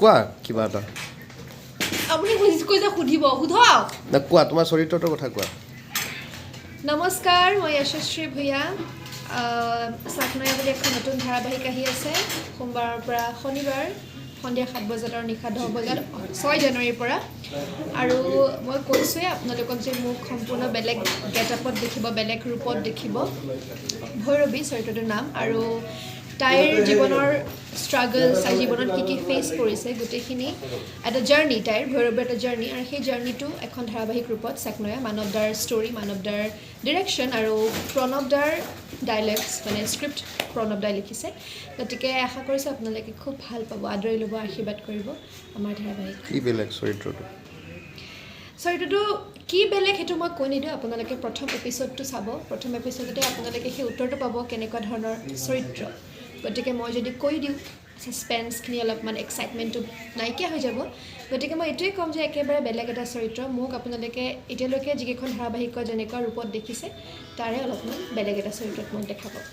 কোৱা কিবা এটা। আপুনি কৈছে সুধিব, সোধক। না, কোৱা, তোমাৰ চৰিত্ৰটোৰ কথা কোৱা। নমস্কাৰ, মই যশস্বী ভূঞা। চাকনৈয়া বুলি এখন নতুন ধাৰাবাহিক আহি আছে, সোমবাৰৰ পৰা শনিবাৰ সন্ধিয়া 7 বজাত আৰু নিশা 10 বজাত, 6 জানুৱাৰীৰ পৰা। আৰু মই কৈছোঁৱেই আপোনালোকক যে মোক সম্পূৰ্ণ বেলেগ গেটআপত দেখিব, বেলেগ ৰূপত দেখিব। ভৈৰৱী চৰিত্ৰটোৰ নাম আৰু তাইৰ জীৱনৰ ষ্ট্ৰাগলছ, তাইৰ জীৱনত কি কি ফেচ কৰিছে, গোটেইখিনি এটা জাৰ্ণি, তাইৰ ভৈৰৱীৰ এটা জাৰ্ণি। আৰু সেই জাৰ্ণিটো এখন ধাৰাবাহিক ৰূপত চাকনৈয়া, মানৱ দাৰ ষ্টৰী, মানৱ দাৰ ডিৰেকশ্যন আৰু প্ৰণৱ দাৰ ডাইলগছ, মানে স্ক্ৰিপ্ট প্ৰণৱ দাই লিখিছে। গতিকে আশা কৰিছোঁ আপোনালোকে খুব ভাল পাব, আদৰি ল'ব, আশীৰ্বাদ কৰিব আমাৰ ধাৰাবাহিক। কি বেলেগ চৰিত্ৰটো? চৰিত্ৰটো কি বেলেগ সেইটো মই কৈ নিদিওঁ। আপোনালোকে প্ৰথম এপিছ'ডটো চাব। প্ৰথম এপিছ'ডতে আপোনালোকে সেই উত্তৰটো পাব, কেনেকুৱা ধৰণৰ চৰিত্ৰ। গতিকে মই যদি কৈ দিওঁ, ছাছপেন্সখিনি অলপমান, এক্সাইটমেণ্টটো নাইকিয়া হৈ যাব। গতিকে মই এইটোৱেই ক'ম যে একেবাৰে বেলেগ এটা চৰিত্ৰ। মোক আপোনালোকে এতিয়ালৈকে যিকেইখন ধাৰাবাহিকত যেনেকুৱা ৰূপত দেখিছে, তাৰে অলপমান বেলেগ এটা চৰিত্ৰত মোক দেখা পাব।